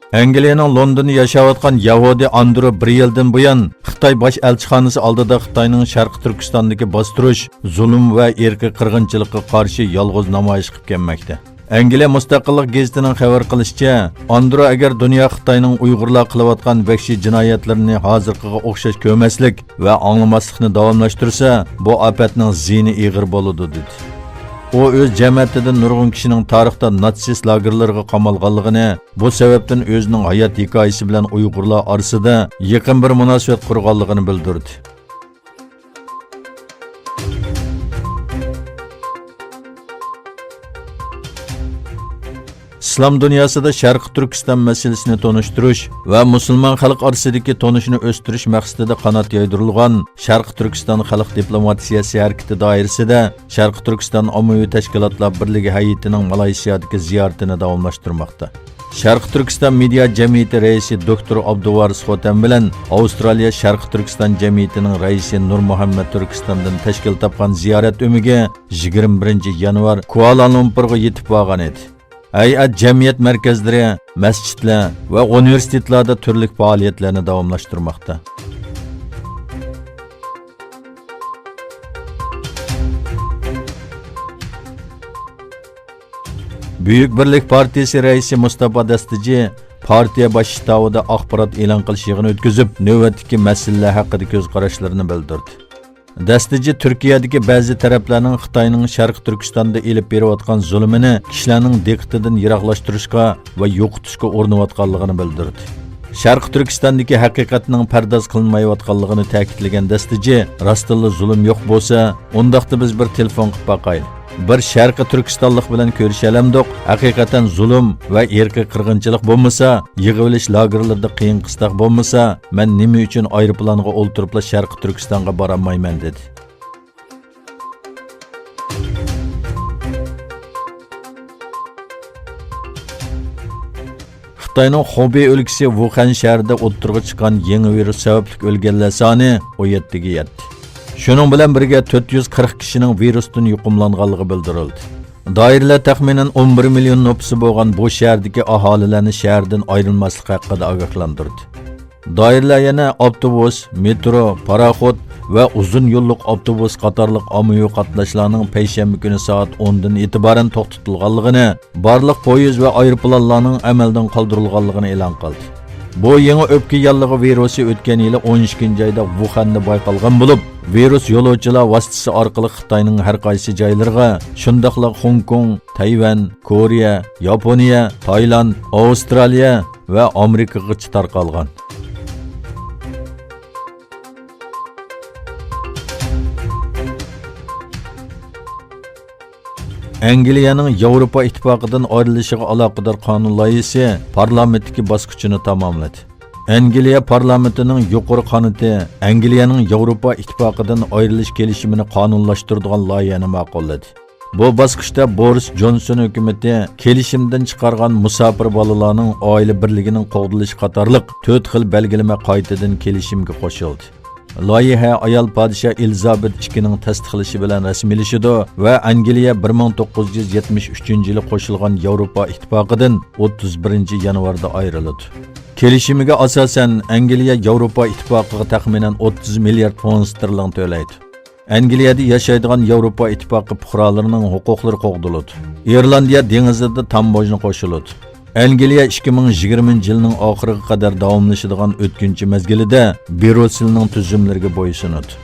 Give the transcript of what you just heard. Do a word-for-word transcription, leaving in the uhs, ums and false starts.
ئەنگلىيەنىڭ لوندوندا ياشاۋاتقان يەھۇدىي ئاندرو بىر يىلدىن بۇيان خىتاي باش ئەلچىخانىسى ئالدىدا خىتاينىڭ شەرقىي تۈركىستاندىكى باستۇرۇش، زۇلۇم ۋە ئىرقىي قىرغىنچىلىققا قارشى يالغۇز نامايىش قىلىپ كەلمەكتە. ئەنگلىيە مۇستەقىللىق گېزىتىنىڭ خەۋەر قىلىشىچە، ئاندرو ئەگەر دۇنيا خىتاينىڭ ئۇيغۇرلار قىلىۋاتقان ۋەھشىي جىنايەتلىرىنى ھازىرقىغا ئوخشاش كۆرمەسلىك ۋە ئاڭلىماسلىقنى داۋاملاشتۇرسا، بۇ ئاپەتنىڭ زىيىنى ئېغىر بولىدۇ، دېدى. ئۇ ئۆز جەمەتىدىن نۇرغۇن كىشىنىڭ تارىختا ناتسىست لاگېرلىرىغا قامالغانلىقىنى، بۇ سەۋەبتىن ئۆزىنىڭ ھايات ھېكايىسى بىلەن ئۇيغۇرلار ئارىسىدا يېقىن بىر مۇناسىۋەت قۇرغانلىقىنى بىلدۈردى. ئىسلام دۇنياسىدا شەرقىي تۈركىستان مەسىلىسىنى تونۇشتۇرۇش ۋە مۇسۇلمان خەلق ئارىسىدىكى تونۇشنى ئۆستۈرۈش مەقسىتىدە قانات يايدۇرۇلغان شەرقىي تۈركىستان خەلق دىپلوماتىيەسى ھەرىكىتى دائىرىسىدە شەرقىي تۈركىستان ئاممىۋى تەشكىلاتلار بىرلىكى ھەيئىتىنىڭ مالايسىيادىكى زىيارىتىنى داۋاملاشتۇرماقتا. شەرقىي تۈركىستان مېدىيا جەمئىيىتى رەئىسى دوكتور ئابدۇۋارىس خوتەن بىلەن ئاۋسترالىيە شەرقىي تۈركىستان جەمئىيىتىنىڭ رەئىسى نۇرمۇھەممەت تۈركىستاندىن تەشكىل تاپقان زىيارەت ئۆمىكى يىگىرمە بىرىنچى يانۋار كۇئالالۇمپۇرغا يېتىپ بارغان ئىدى. ھەيئەت جەمئىيەت مەركەزلىرى، مەسچىتلەر ۋە ئۇنىۋېرسىتېتلاردا تۈرلۈك پائالىيەتلەرنى داۋاملاشتۇرماقتا. بۈيۈك بىرلىك پارتىيىسى رەئىسى مۇستاپا دەستىجى پارتىيە باش شتابىدا ئاخبارات ئېلان قىلىش يىغىنى ئۆتكۈزۈپ، نۆۋەتتىكى مەسىلىلەر ھەققىدە كۆز قاراشلىرىنى بىلدۈردى. دەستىجى تۈركىيەدىكى بەزى تەرەپلەرنىڭ خىتاينىڭ شەرقىي تۈركىستاندا ئېلىپ بېرىۋاتقان زۇلۇمىنى كىشىلەرنىڭ دىققىتىدىن يىراقلاشتۇرۇشقا ۋە يوقىتىشقا ئۇرۇنۇۋاتقانلىقىنى بىلدۈردى. شەرقىي تۈركىستاندىكى ھەقىقەتنىڭ پەرداز قىلىنمايۋاتقانلىقىنى تەكىتلىگەن دەستىجى، راستتىنلا زۇلۇم يوق بولسا، ئۇنداقتا بىز بىر تېلېفون قىلىپ باقايلى. بىر شەرقىي تۈركىستانلىق بىلەن كۆرۈشەلەمدۇق؟ ھەقىقەتەن زۇلۇم ۋە ئىرقىي قىرغىنچىلىق بولمىسا، يىغىۋېلىش لاگېرلىرىدا قىيىن قىستاق بولمىسا، مەن نېمە ئۈچۈن ئايروپىلانغا ئولتۇرۇپلا شەرقىي تۈركىستانغا بارالمايمەن؟ دېدى. خىتاينىڭ خۇبېي ئۆلكىسى ۋۇخەن شەھىرىدە ئوتتۇرىغا چىققان يېڭى ۋىرۇس سەۋەبلىك ئۆلگەنلەر سانى ئون يەتتىگە يەتتى. شۇنىڭ بىلەن بىرگە، تۆت يۈز قىرىق كىشىنىڭ ۋىرۇستىن يۇقۇملانغانلىقى بىلدۈرۈلدى. دائىرىلەر تەخمىنەن ئون بىر مىليون نوپۇسى بولغان بۇ شەھەردىكى ئاھالىلەرنى شەھەردىن ئايرىلماسلىق ھەققىدە ئاگاھلاندۇردى. دائىرىلەر يەنە ئاپتوبۇس، مېترو، پاراخوت ۋە ئۇزۇن يوللۇق ئاپتوبۇس قاتارلىق ئاممىۋى قاتناشلارنىڭ پەيشەنبە كۈنى سائەت ئوندىن ئېتىبارەن توختىتىلغانلىقىنى، بارلىق پويىز ۋە ئايروپىلانلارنىڭ ئەمەلدىن قالدۇرۇلغانلىقىنى ئېلان قىلدى. بۇ يېڭى ئۆپكە ياللۇغى ۋىرۇسى ئۆتكەن يىلى ئون ئىككىنچى ئايدا ۋۇخەندە بايقالغان بولۇپ، ۋىرۇس يولۇچىلار ۋاسىتىسى ئارقىلىق خىتاينىڭ ھەر قايسى جايلىرىغا، شۇنداقلا خوڭكوڭ، تەيۋەن، كورېيە، ياپونىيە، تايلاند، ئاۋسترالىيە ۋە ئامېرىكىغىچە تارقالغان. ئەنگلىيەنىڭ ياۋروپا ئىتتىپاقىدىن ئايرىلىشىغا ئالاقىدار قانۇن لايىھىسى پارلامېنتتىكى باسقۇچىنى تاماملىدى. ئەنگلىيە پارلامېنتىنىڭ يۇقىرى قانىتى ئەنگلىيەنىڭ ياۋروپا ئىتتىپاقىدىن ئايرىلىش كېلىشىمىنى قانۇنلاشتۇرىدىغان لايىھەنى ماقۇللىدى. بۇ باسقۇچتا بورىس جونسون ھۆكۈمىتى كېلىشىمدىن چىقارغان مۇساپىر بالىلارنىڭ ئائىلە بىرلىكىنىڭ قوغدىلىشى قاتارلىق تۆت خىل بەلگىلىمە قايتىدىن كېلىشىمگە قوشۇلدى. لايىھە ئايال پادىشاھ ئېلىزابېت ئىككىنىڭ تەستىقلىشى بىلەن رەسمىيلىشىدۇ ۋە ئەنگلىيە بىر مىڭ توققۇز يۈز يەتمىش ئۈچىنچى يىلى قوشۇلغان ياۋروپا ئىتتىپاقىدىن ئوتتۇز بىرىنچى يانۋاردا ئايرىلىدۇ. كېلىشىمىگە ئاساسەن، ئەنگلىيە ياۋروپا ئىتتىپاقىغا تەخمىنەن ئوتتۇز مىليارد فونت ستېرلىڭ تۆلەيدۇ. ئەنگلىيەدە ياشايدىغان ياۋروپا ئىتتىپاقى پۇقرالىرىنىڭ ھوقۇقلىرى قوغدىلىدۇ. ئىرلاندىيە دېڭىزىدا تاموژنا قوشۇلىدۇ. ئەنگلىيە ئىككى مىڭ يىگىرمىنچى يىلنىڭ ئاخىرىغا قەدەر داۋاملىشىدىغان ئۆتكۈنچى مەزگىلىدە بىرۇسسېلنىڭ تۈزۈملىرىگە بويسۇنىدۇ.